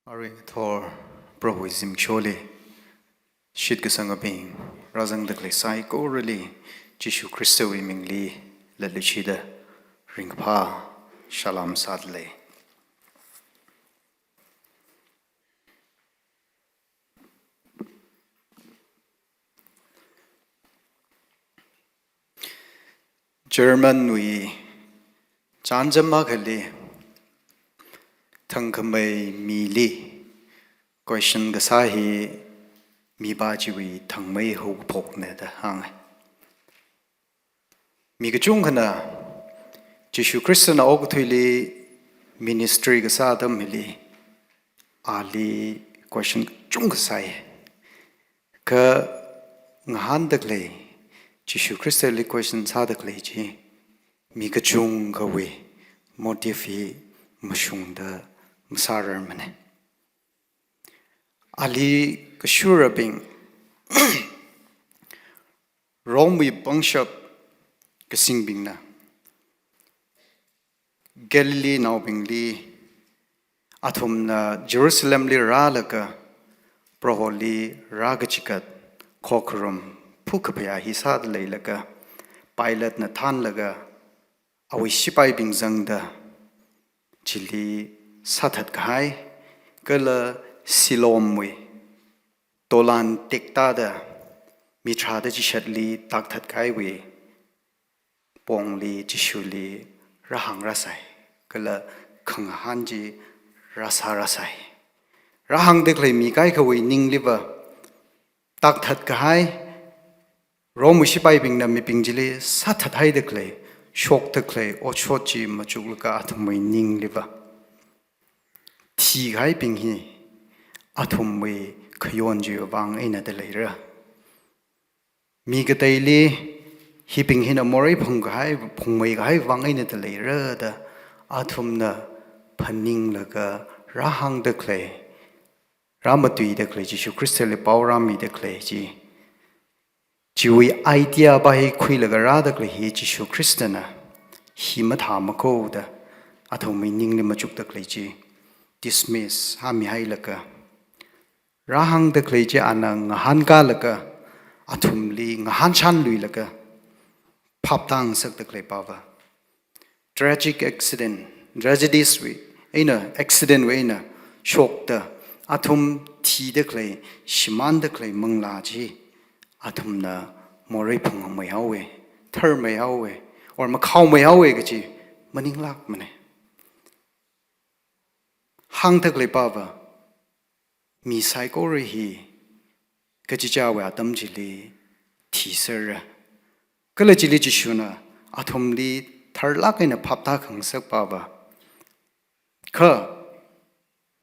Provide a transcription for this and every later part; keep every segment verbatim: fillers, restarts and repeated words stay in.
Arui ngathor Prohowui zimiksholi shitkasangabing, rāzangda khalei saikorali Jishu Khristawui mingli latluishida ringkaphā shalom sādalei. Germanwui chānjam akhali thangkhamei mili question kasā hi mipā chiwui thangmei haokaphokna da hānga. Mi kachungkhana Jishu Khristana okathuili ministry kasā atam hili ali question kachungkha sāi. Kha ngahānda khalei, Jishu Khristali question sāda khalei chi mi kachungkhawui motive hi mashungda masārarmana. Ali kashurabing, Romewui pangshap kasingbingna Galileenaobingli athumna Jerusalemli rālaga Proholi rākachigat khokharum phukaphayā hi sāda leilaga, Pilatena thānlaga awui sipaibing zangda chili sāthatkahai, kala Siloamwui tolan tektāda mi tharāda chishatli takthatkahaiwui pongli Jishuli rāhāngrāsai, kala khangahān chi rāsārāsai. Rāhāngda khalei mi kaikhawui ningliva takthatkahai, Romewui sipaibingna mibing chili sāthathaida khalei, shokda khalei otshot chi machuklaga athumwui ningliva thikahaibing hi athumwui khayon chiwui vang eina da leira. Mi kateili hibing hina morei phungkahai, phungmeikahai vang eina da leira da athumna phaninglaga rāhāngda khalei, rāmatuida khalei, Jishu Khristali pao rāmida khalei chi, chiwui idea pa hi khuilaga rāda khalei hi Jishu Khristana hi mathāmako da athumwui ningli machukda khalei chi dismiss hāmihailaga, rāhāngda khalei chi ana ngahānkālaga, athumli ngahānshanluilaga phaptāngasakda khalei pava, tragic accident, tragedies wui eina, accident wui eina shokta athum thida khalei, shimānda khalei manglā chi athumna morei phungmeihaowa, tharmeihaowa, or makhaomeihaowa kachi maninglākmana. Hāngda khalei pava, mi saikora hi kachichāwui atam chili thiserra. Kala chili Jishuna athumli tharlāk eina phaptākhangasak pava, kha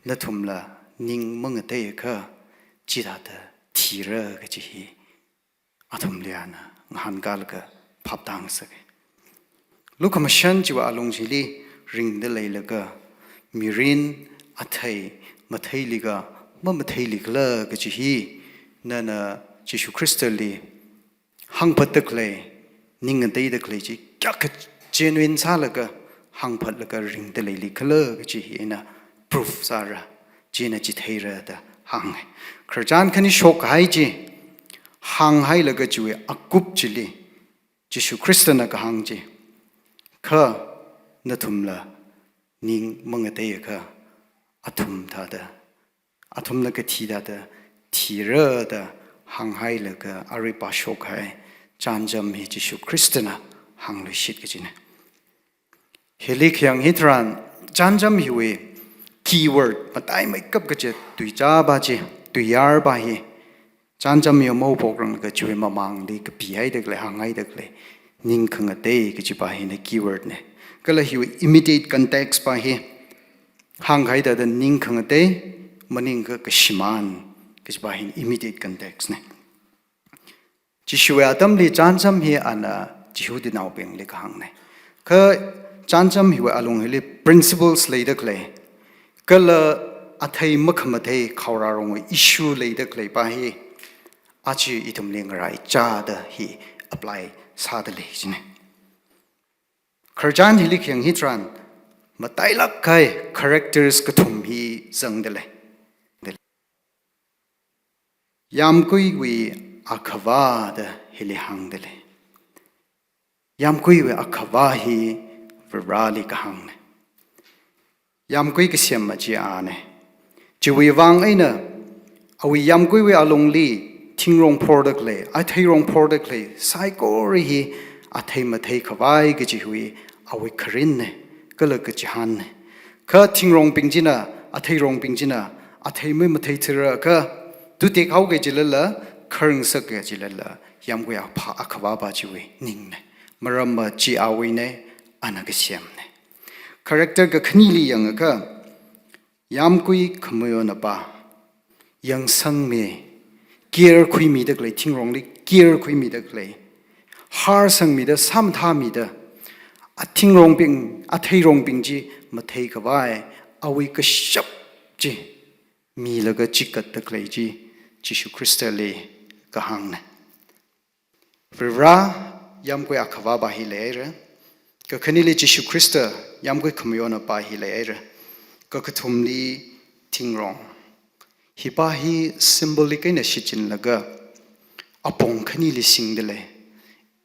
nathumla ning mangateiakha chithāda thira kachi hi athumli ana ngahānkālaga phaptāngasaka. Lukhamashan chiwui alung chili ringda leilaga, mirin athei matheilika, mamatheilikhala kachi hi nana Jishu Khristali hāngphatda khalei, ning ngateida khalei chi kayākha genuine sālaga hāngphatlaga ringda leilikhala kachi hi eina proof sāra, china chitheira da hānga. Khararchan khani shokkahai chi hānghailaga chiwui akup chili Jishu Khristana kahāng chi, kha nathumla ning mangateiakha athum thāda, athumla kathi thāda thira da hānghailaga arui pāshokhai chānjam hi Jishu Khristana hāngluishit kachina. Hili khayang hitharan chānjam hiwui keyword mataimeikap kachi tuichā pa chi, tuiyār pa hi, chānjam hi maophokranglaga chiwui mamangli kapihaida khalei, hānghaida khalei, ning khangatei kachi pa hina keyword na. Kala hiwui immediate context pa hi, hāngkahai thāda ning khangatei, maningakha kashimān kachi pa hina immediate context na. Jishuwui atamli chānjam hi ana Jihudinaobingli kahāngna. Kha chānjam hiwui alung hili principles leida khalei, kala athei makhamathei khaorarongwui issue leida khalei pa hi aja ithumli ngaraichāda hi apply sāda lei china. Khararchan hili khayang hitharan matailāk kahai characters kathum hi zangda lei. Yāmguiwui akhava da hili hāngda lei. Yāmguiwui akhava hi Vareli kahāngna. Yāmgui kasem chi ana. Chiwui vang eina awui yāmguiwui alungli thingrong phorda khalei, atheirong phorda khalei, saikora hi athei mathei khavai kajiwui awui kharinna, kala kachihānna. Kha thingrongbing china, atheirongbing china, athei mamathei thira kha, tutek haoki jilala, kharing sāki jilala, yāmgui apha akhava pa chiwui ningna. Maramva chi awuina, ana kasemna. Character kakhaneli yangakha, yāmgui khamayonapa, yangsangmi, care khuimida khalei, thingrongli care khuimida khalei, harsangmida, samathāmida, athingrong bing, atheirong bing chi mathei khavai, awui kashap chi milaga chikatda khalei chi, Jishu Khristali kahāngna. Vare, yāmgui akhava pa hi leira. Kakhaneli Jishu Khrista, yāmgui khamayonapa hi leira. Kakathumli thingrong. Hi pa hi symbolic eina shichinlaga, apong khaneli singda lei.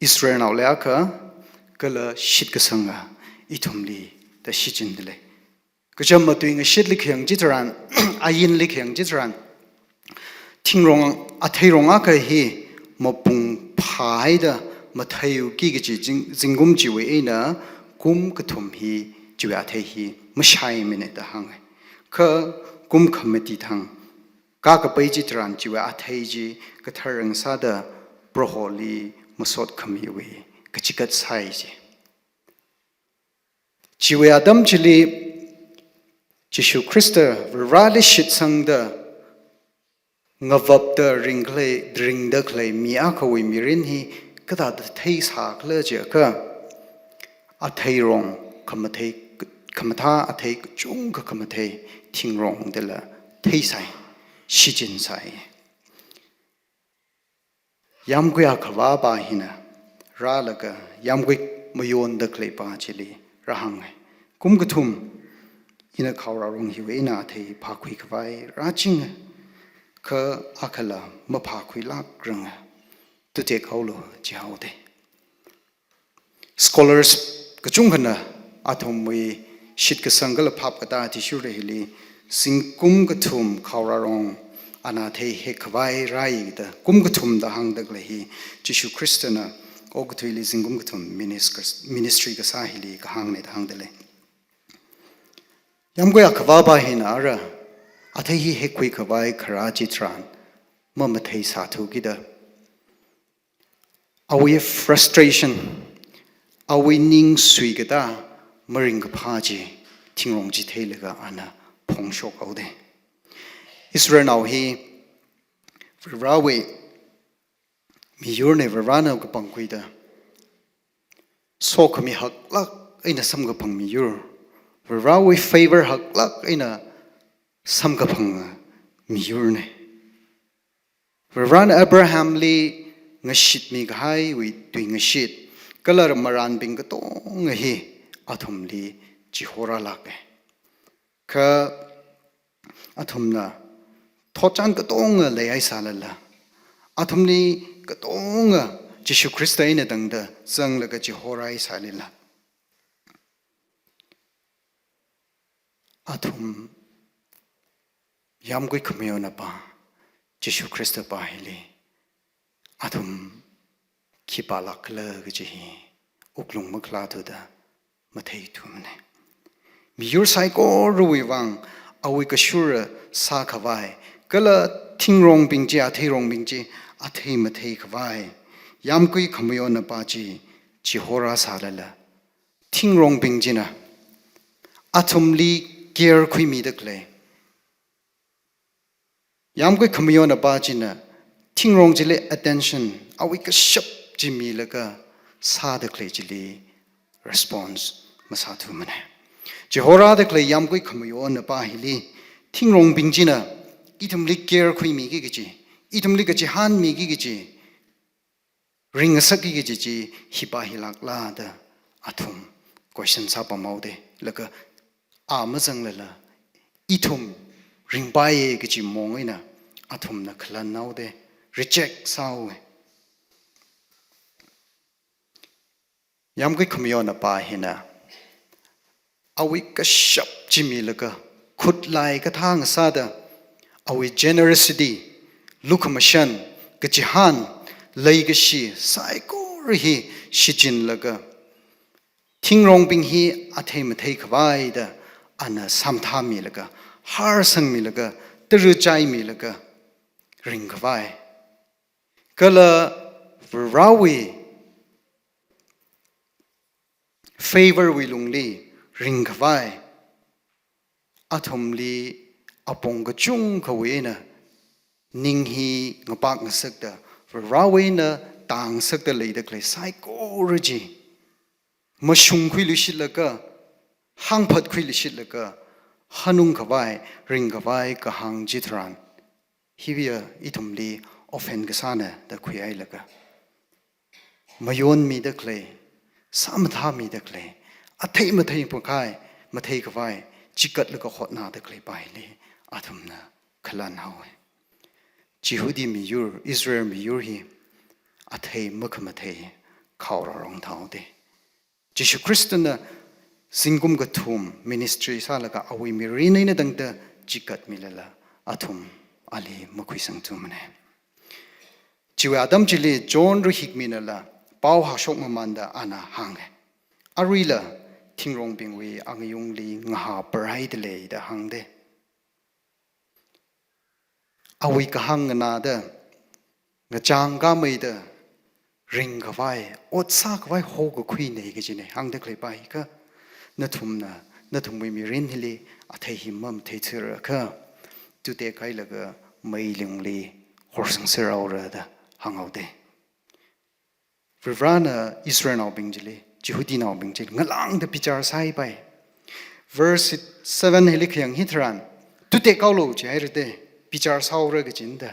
Israelnaoli akha, kala shitkasanga, ithumli da shichinda lei. Kacham matui ngashitli khayang chitharan, ayinli khayang chitharan, thingrong, atheirong akha hi mapung phāhaida matheiuki kaji zing-, zingkum chiwui eina kum kathum hi chiwui athei hi mashaimana da hānga. Kha kum khamati thang, kakapai chitharan chiwui athei chi kathar rangsāda Proholi masot khamiwui kachikat sāi chi. Chiwui atam chili Jishu Khrista Vareli shitsangda ngavapda ringkhalei, ringda khalei mi akhawui mirin hi kathāda theisā khala jiakha, atheirong khamathei, khamathā athei kachungkha khamathei thingrong dala theisai, shichinsai. Yāmgui akhava pa hina, rālaga yāmgui mayonda khalei pa chili rāhānga. Kum kathum, ina khaorarong hiwui eina athei phākhui khavai rāchinga, kha akhala maphākhuilākranga, tutek haolu jihaoda. Scholars kachungkhana athumwui shitkasang kala phap katā athishurda hili, zingkum kathum khaorarong ana athei hek khavai rāi da, kum kathum da hāngda khalei hi, Jishu Khristana okathuili zingkum kathum minis-, ministry kasā hili kahāngna da hāngda lei. Yāmgui akhava pa hina ara, athei hi hekkhui khavai kharā chitharan, mamathei sāthukida, awui frustration, awui ning suikatā maringkaphā chi, thingrong chi theilaga ana phongshok haoda. Israelnao hi Varewui miyurna, Varena kapangkhuida sokhami haklāk eina samkaphang miyur, Varewui favor haklāk eina samkaphang miyurna. Varena Abrahamli ngashitmi kahaiwui tuingashit, kala marānbing katonga hi athumli chihorālāka. Kha athumna thotchan katonga leihaisālala, athumli katonga Jishu Khrista eina tangda zanglaga chihorāhaisālala, athum yāmgui khamayonapa, Jishu Khrista pa hili athum khipālāk khala kaji hi wuklung makhalā thuda matheithumana. Miyur saikorawui vang awui kashura sākhavai, kala thingrongbing chi, atheirongbing chi athei matheikhavai, yāmgui khamayonapa chi chihorāsālala, thingrongbing china athumli care khuimida khalei, yāmgui khamayonapa china thingrong chili attention, awui kashap chi milaga sāda khalei chili response masāthumana. Chihorāda khalei yāmgui khamayonapa hili, thingrongbing china ithumli care khuimiki kaji, ithumli kachihānmiki kaji, ringngasakki kaji chi hi pa hilākla da athum question sāpamhaoda, laga a mazanglala ithum ringpaiya kaji mong eina athumna khalan haoda, reject sāhaowa. Yāmgui khamayonapa hina, awui kashap chi milaga, khutlai kathā ngasāda, awui generosity, lukhamashan, kachihān, leikashi, saikora hi shichinlaga, thingrongbing hi athei mathei khavaida, ana sāmathāmilaga, harsangmilaga, taruchaimilaga, ringkhavai. Kala Varewui favor wui lungli ringkhavai. Athumli apong kachungkhawui eina ning hi ngapak ngasakta, Varewui eina tāngasakta leida khalei saikora chi mashungkhuiluishitlaga, hāngphatkhuiluishitlaga, hanungkhavai, ringkhavai kahāng chitharan, hiva ithumli offend kasāna da khuihailaga, mayonmida khalei, sāmathāmida khalei, athei mathei pakhai, matheikhavai, chikatlaga hotnada khalei paili athumna khalan haowa. Jihudi miyur, Israel miyur hi athei makhamathei khaorarong thaoda, Jishu Khristana zingkum kathum ministry sālaga awui mirin eina tangda chikatmilala, athum ali makhuisangthumana. Chiwui atam chili John rahikminala pao hāshok mamanda ana hānga. Aruila thingrongbingwui angayungli ngahāpharhaida lei da hāngda, awui kahāng nganāda, ngachang kameida, ringkhavai, ot sākhavai hokakhuina kajina, hāngda khalei pa hi kha, nathumna, nathumwui mirin hili athei hi mamathei thira kha, tutek hailaga mei lungli horsangser haora da hānghaoda. Varivarana Israelnaobing chili, Jihudinaobing chili ngalāngda bichar sāhaipai. Verse seven hili khayang hitharan, tutek haolu jihaira da, bichar sāhaora kajina da.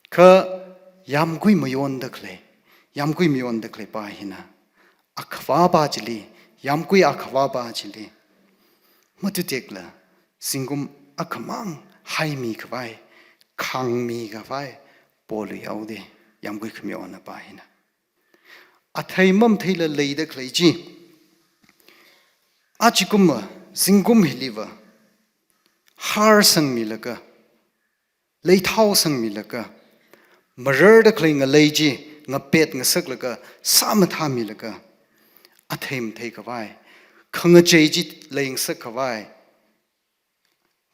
Kha yāmgui mayonda khalei, yāmgui mayonda khalei pa hina, akhavā pa chili, yāmgui akhavā pa chili matutekla, zingkum akhamang haimikhavai, khāngmikhavai polui haoda, yāmgui khamayonapa hina. Athei mamatheila leida khalei chi, achikumva, zingkum hiliva, harsangmilaga, leithaosangmilaga, mararda khalei ngalei chi ngapet ngasaklaga, sāmathāmilaga, athei matheikhavai, khangachei chi leingasakkhavai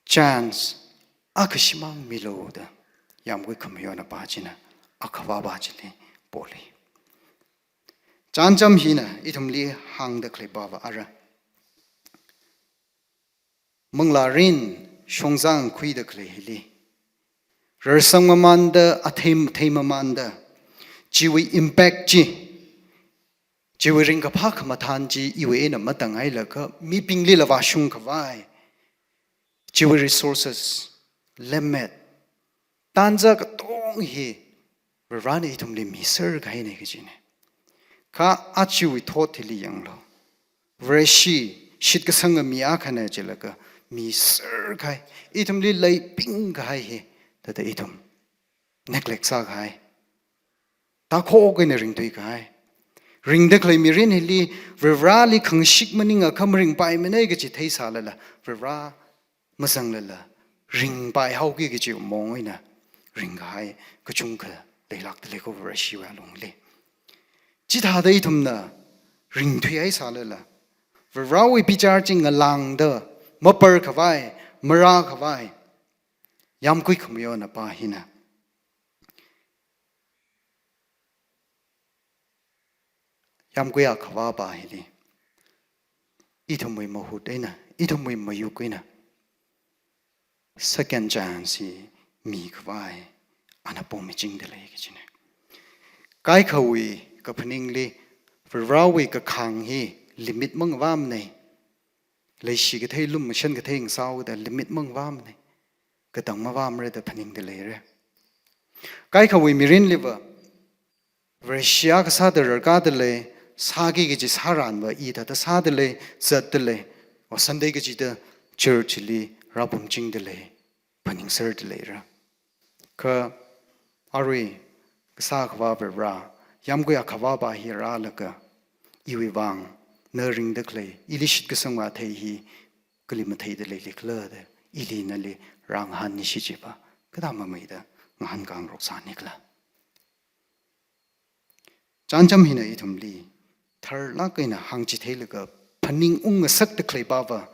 chance akha shimāng milu da, yāmgui khamayonapa china akhavā pa chili poli. Chānjam hina ithumli hāngda khalei pava ara. Manglārin shongzang khuida khalei hili, rarsang mamanda, athei mathei mamanda, chiwui impact chi, chiwui ringkaphā khamathān chi iwui eina matanghailaga mibinglila vāshungkhavai, chiwui resources, lemmet, tanja katong hi Varivarana ithumli miserkahaina kajina. Kha achiwui thot hili yanglu. Vareshi shitkasanga mi akhana jilaga miserkahai, ithumli leipingkahai hi, thāda ithum neglect sākahai, takhok eina ringthuikahai. Ringda khalei mirin hili Varivarali khangashik maningakha maringpaimana kaji theisālala, Varivara mazanglala ringpaihaoki kaji mong eina ringkahai kachungkha leilākda lei ko Vareshiwui alungli. Chithāda ithumna ringthuihaisālala, Varivarawui bichar chi ngalāngda maparkhavai, marākhavai, yāmgui khamayonapa hina, yāmgui akhavāpa hili ithumwui mahut eina, ithumwui mayuk eina second chance hi mikhavai ana pomichingda lei kajina. Kaikhawui kaphaningli Varivarawui kakhāng hi limit mangavāmana. Leishi kathei, lumashan kathei ngasāhaoda limit mangavāmana. Katang mavāmara da phaningda leira. Kaikhawui mirinliva Vareshi akha sāda rarkāda lei, sāki kaji sāranva hithāda sāda lei, zatda lei, o Sunday kachida church li rāpumchingda lei, phaningserda leira. Kha arui kasā Akhava Varivara, yāmgui Akhavapa hi rālaga, iwui vang na ringda khalei, ili shitkasang athei hi kali matheida leilikhala da, ili nali rāngahānmishi chiva, kathā mameida ngahānkāngarok sānikhala. Chānjam hina ithumli tharlāk eina hāngchitheilaga phaningung ngasakda khaleiva,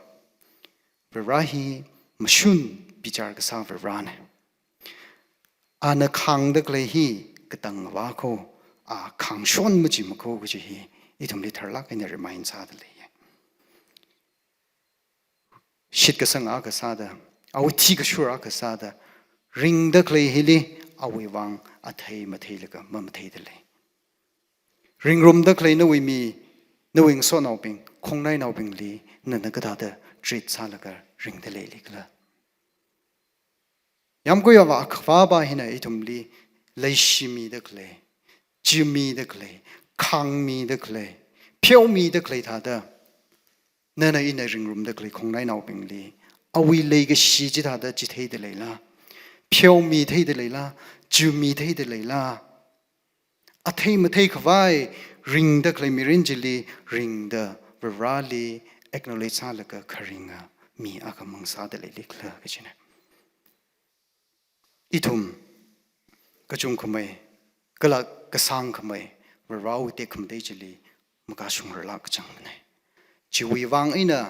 Varivara hi mashun bichar kasā Varivarana. Ana khāngda khalei hi katangva kho, a khāngshon majimakho kaji hi ithumli tharlāk eina remind sāda leiya. Shitkasang akha sāda, awui thikashur akha sāda, ringda khalei hili awui vang athei matheilaga mamatheida lei. Ringrumda khalei nawui mi, nawui ngasotnaobing, khongnainaobingli nana kathāda treat sālaga ringda leilikhala. Yāmgui Ava Akhavapa hina ithumli leishimida khalei, chimida khalei, khāngmida khalei, pheomida khalei thāda, nana ina ringrumda khalei khongnainaobingli awui leikashi chithāda chitheida leila, pheomitheida leila, chimitheida leila. Athei matheikhavai ringda khalei mirin chili ringda Varivarali acknowledge sālaga kharinga mi akhamang sāda leilikhala kajina. Ithum kachungkhamei, kala kasāngkhamei, Varivarawui tekhamatei chili makashungrarlāk kachangmana. Chiwui vang eina,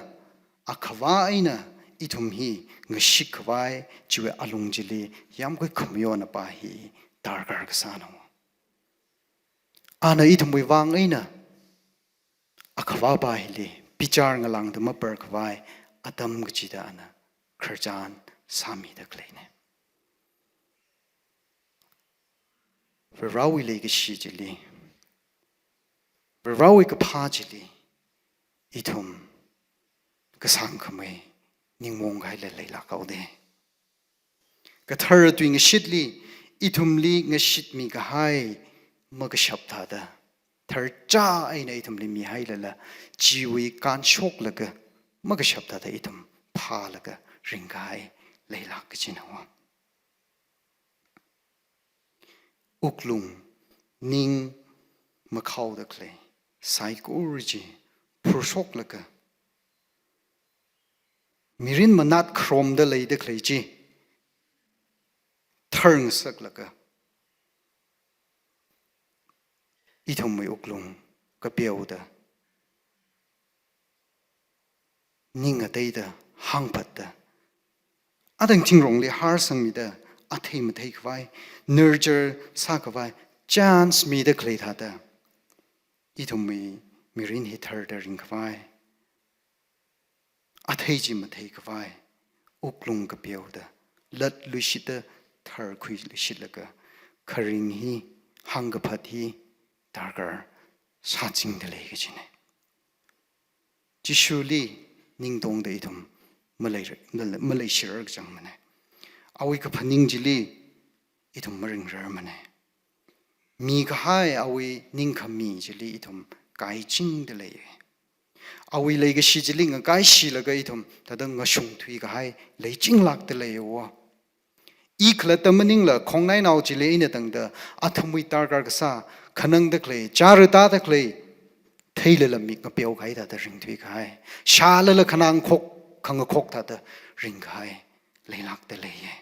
Akhava eina ithum hi ngashitkhavai, chiwui alung chili yāmgui khamayon apa hi darkar kasāna. Ana ithumwui vang eina Akhavapa hili bichar ngalāngda maparkhavai atam kachida ana khararchan sāmida khaleina. Varivarawui leikashi chili, Varivarawui kaphā chili, ithum kasāngkhamei ningmaong kahaila leilāk haoda. Kathara tuingashitli, ithumli ngashitmi kahai makashap thāda, tharchā eina ithumli mihailala, chiwui kānshoklaga makashap thāda ithum phālaga ringkahai leilāk kajina. Wuklung, ning makhaoda khalei saikora chi phurshoklaga, mirin manat kharomda leida khalei chi tharngasaklaga, ithumwui wuklung kapeoda, ning ateida hāngphatda, atang thingrongli harsangmida, athei matheikhavai, nurture sākhavai chance mida khalei thāda, ithumwui mirin hi tharda ringkhavai, athei chi matheikhavai, wuklung kapeoda, latluishitta tharkhuiluishitlaga, kharing hi, hāngkaphat hi darkar sāchingda lei kajina. Jishuli ningtongda ithum malei, maleishirar kachangmana. Awui kaphaning chili ithum maringrarmana. Mikahai awui ningkhami chili ithum kaichingda leiya. Awui leikashi chili ngakaishilaga ithum thāda ngashung thuikahai leichinglākda leiya. I khalatta maningla khongnainao chili eina tangda athumwui darkar kasā, khanangda khalei, charatada khalei, theilala mik ngapeokahai thāda ringthuikahai, shālala khanang khok, khangakhok thāda ringkahai leilākda leiya.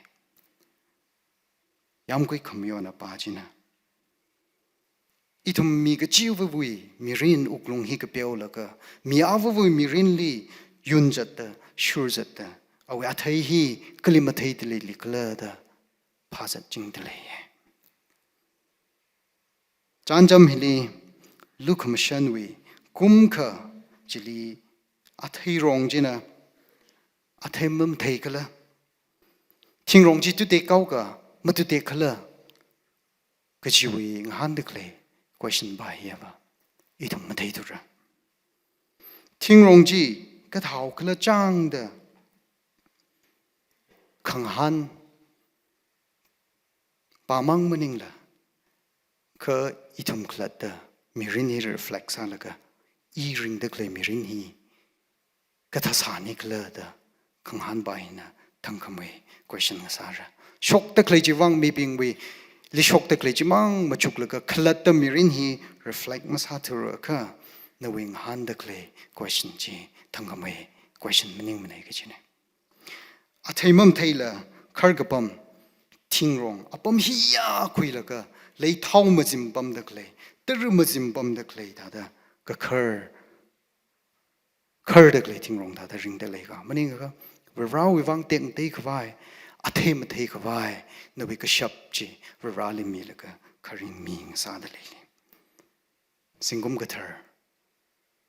Yāmgui khamayon apa china, ithum mi kachiva̱wui mirin wuklung hi kapeolaga, mi ava̱wui mirinli yunzatda, shurzatta, awui athei hi kali matheida leilikhala da phāzatchingda leiya. Chānjam hili lukhamashanwui kumkha chili atheirong china athei mamatheikhala, thingrong chi tutek haoka matutekkhala kajiwui ngahānda khalei question pa hiva ithum matheithura. Thingrong chi kathāhao khala chāngda khangahān pamang maningla, kha ithum khalatta mirin hi reflect sālaga, i ringda khalei mirin hi kathā sānikhala da khangahān pa hina thangkhamei question ngasāra. Shokda khalei chiwui vang mibingwuili shokda khalei chimang machuklaga khalatta mirin hi reflect masāthurakha, nawui ngahānda khalei question chi thangkhamei question maningmana kajina. Athei mamatheila kharkapam thingrong apam hiya khuilaga, leithao mazimpamda khalei, tara mazimpamda khalei thāda kakhar, kharda khalei thingrong thāda ringda leikha. Maningakha, Varewui vang tekmatei khavai, athei mathei khavai, nawui kashap chi Vareli milaga kharing mi ngasāda leili. Zingkum kathar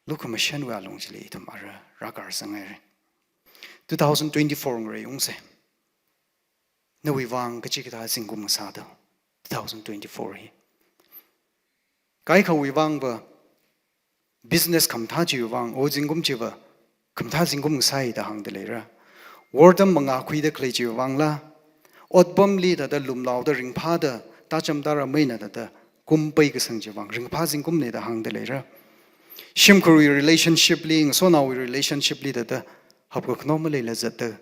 lukhamashanwui alung chili ithum ara rākarsang haira. Two thousand twenty-four ngareiungsa. Nawui vang kachikathā zingkum ngasāda, two thousand twenty-four hi. Kaikhawui vangva business khamathā chiwui vang, o zingkum chiva khamathā zingkum ngasāi da hāngda leira. Wortam mangā khuida khalei chiwui vangla, otpamli thāda lumlaoda ringphāda, tācham tāram eina thāda kum peikasang chiwui vang ringphā zingkumna da hāngda leira. Shimkhurwui relationship li, ngasotnaowui relationship li thāda hapkakhano maleila zatda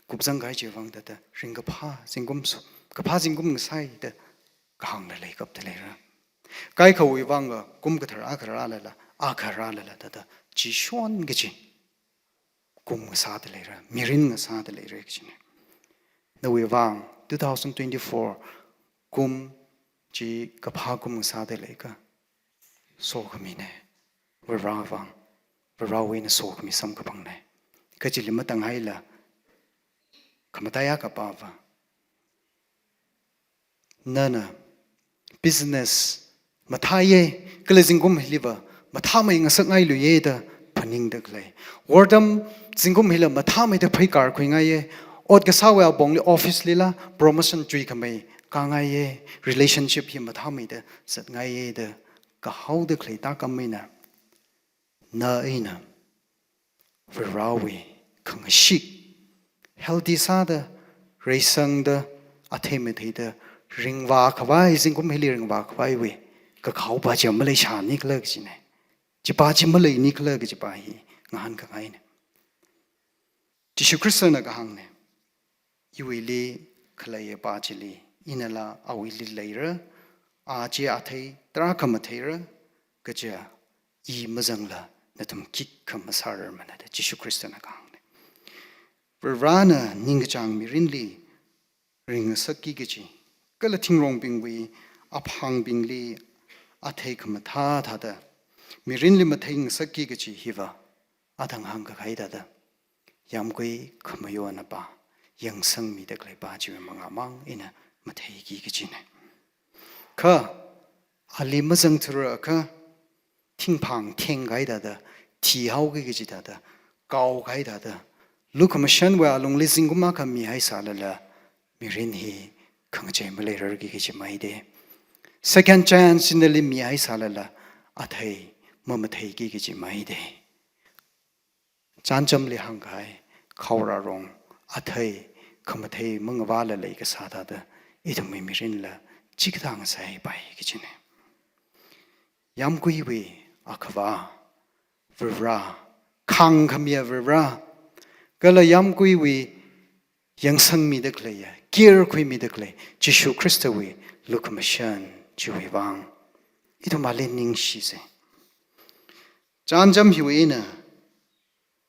kupzang kahai chiwui vang thāda ringkaphā zingkum su, kaphā zingkum ngasāi da kahāngla leikapda leira. Kaikhawui vangva kum kathar akha rālala, akha rālala thāda chishon kachi kum ngasāda leira, mirin ngasāda leira kajina. Nawui vang two thousand twenty-four kum chi kaphā kum ngasāda leikha sokhamina. Varewui vang, Varewui eina sokhami samkaphangna. Kachili matanghaila, khamataiya kapava, nana business mathāya, kala zingkum hiliva mathāmei ngasakngailuiya da phaningda khalei. Wortam zingkum hila mathāmeida pheikar khuingaiya. Ot kasāwui apongli office lila promotion chuikhamei kāngaiya. Relationship hi mathāmeida zatngaiya da kahaoda khalei tākam eina, na eina Varewui khangashik, healthy sāda, reisangda, athei matheida ringvā khavai, zingkum hili ringvā khavaiwui kakhaopa chi maleishanikhala kajina. Chipa chi maleinikhala kajipa hi ngahānkhangaina. Jishu Khristana kahāngna, iwuili khaleiya pa chili, inala awuili leira, a chi athei tarākha matheira, kaja i mazangla nathum khikha masārarmana da Jishu Khristana kahāngna. Varena ningkachāng mirinli ringngasakki kaji, kala thingrongbingwui aphangbingli athei khamathā thāda mirinli matheingasakki kaji hiva, athang hāngkahai thāda, yāmgui khamayonapa, yangsangmida khaleipa chiwui mangāmang eina matheiki kajina. Kha ali mazangthurakha, thingphang thengkahai thāda, thihaoki kaji thāda, kaokahai thāda, lukhamashanwui alungli zingkum akha mihaisālala, mirin hi khangachei maleirarki kaji maida. Second chance nali mihaisālala, athei mamatheiki kaji maida. Chānjamli hāngkahai, khaorarong athei khamathei mangavāla leikasā thāda, ithumwui mirinla chikathā ngasāpai kajina. Yāmguiwui Akhavā Vare, khāngkhamiya Vare, kala yāmguiwui yangsangmida khaleiya, care khuimida khalei Jishu Khristawui lukhamashan chiwui vang, ithum ali ningshisa. Chānjam hiwui eina,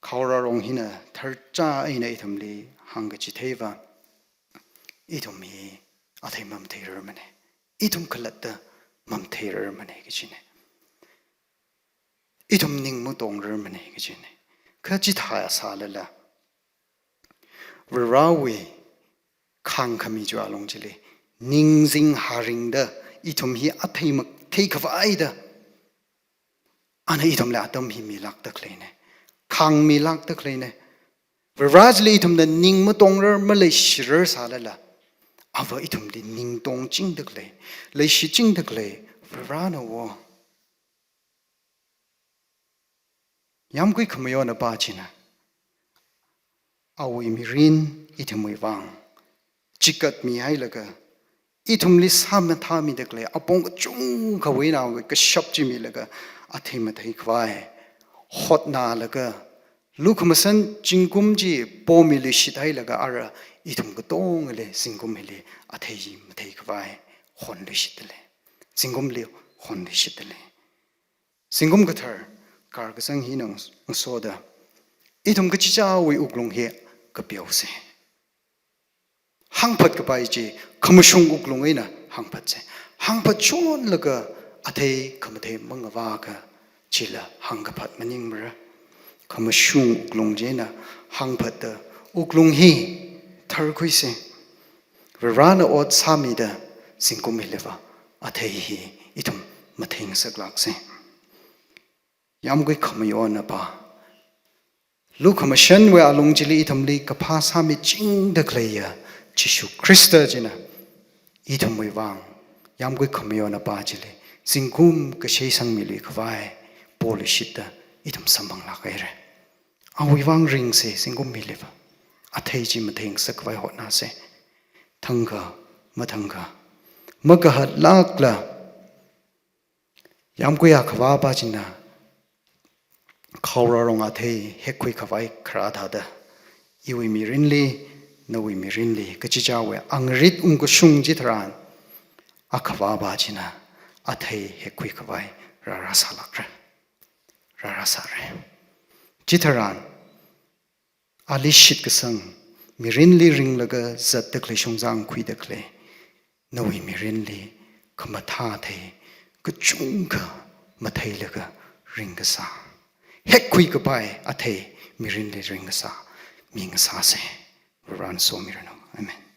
khaorarong hina tharcha eina ithumli hāngkachitheiva, ithum hi athei mamatheirarmana, ithum khalatta mamatheirarmana kajina. Ithum ning matongrarmana kajina. Kha chithāsālala, Varewui khāngkhami chiwui alung chili, ningzing haringda, ithum hi athei matheikhavai da, ana ithumli atam hi milākda khaleina, khāngmilākda khaleina. Vare chili ithumna ning matongra maleishirarsālala, ava ithumli ningtongchingda khalei, leishichingda khalei Varena wo. Yāmgui khamayonapa china awui mirin ithumwui vang chikatmihailaga, ithumli sāmathāmida khalei apong kachungkhawui eina awui kashap chi milaga, athei matheikhavai hotnalaga, lukhamashan zingkum chi pomiluishit hailaga ara ithum katongali zingkum hili athei chi matheikhavai honluishitdalei. Zingkumli honluishitdalei. Zingkum kathar karkasang hina ngasoda, ithum kachichāwui wuklung hi kapeosei. Hāngphatkapai chi khamashung wuklung eina hāngphatsei. Hāngphatshonlaga athei khamathei mangavāka chila hāngkaphat maningmara. Khamashung wuklung chieina hāngphatda wuklung hi tharkhuisei. Varena ot sāmida zingkum hiliva athei hi ithum matheingasaklāksei. Yāmgui khamayonapa, lukhamashanwui alung chili ithumli kaphā sāmichingda khaleiya Jishu Khrista china ithumwui vang, yāmgui khamayonapa chili zingkum kasheisangmiluikhavai poluishitda ithum samphanglāk haira. Awui vang ringsei zingkum hiliva. Athei chi matheingasakhavai hotnāsei. Thangkha, mathangkha, makahatlākla, yāmgui akhavāpa china khaorarong athei hekkhuikhavai kharā thāda, iwui mirinli, nawui mirinli, kachichāwui angarit ungkashung chitharan, akhavāpa china athei hekkhuikhavai rārāsālākra. Rārāsāra. Chitharan, ali shitkasang, mirinli ringlaga zatda khalei shongzā ngakhuida khalei, nawui mirinli khamathā athei kachungkha matheilaga ringkasā, hekkhuikapai athei mirinli ringkasā mingasāsei. Varena somiranu. Amen.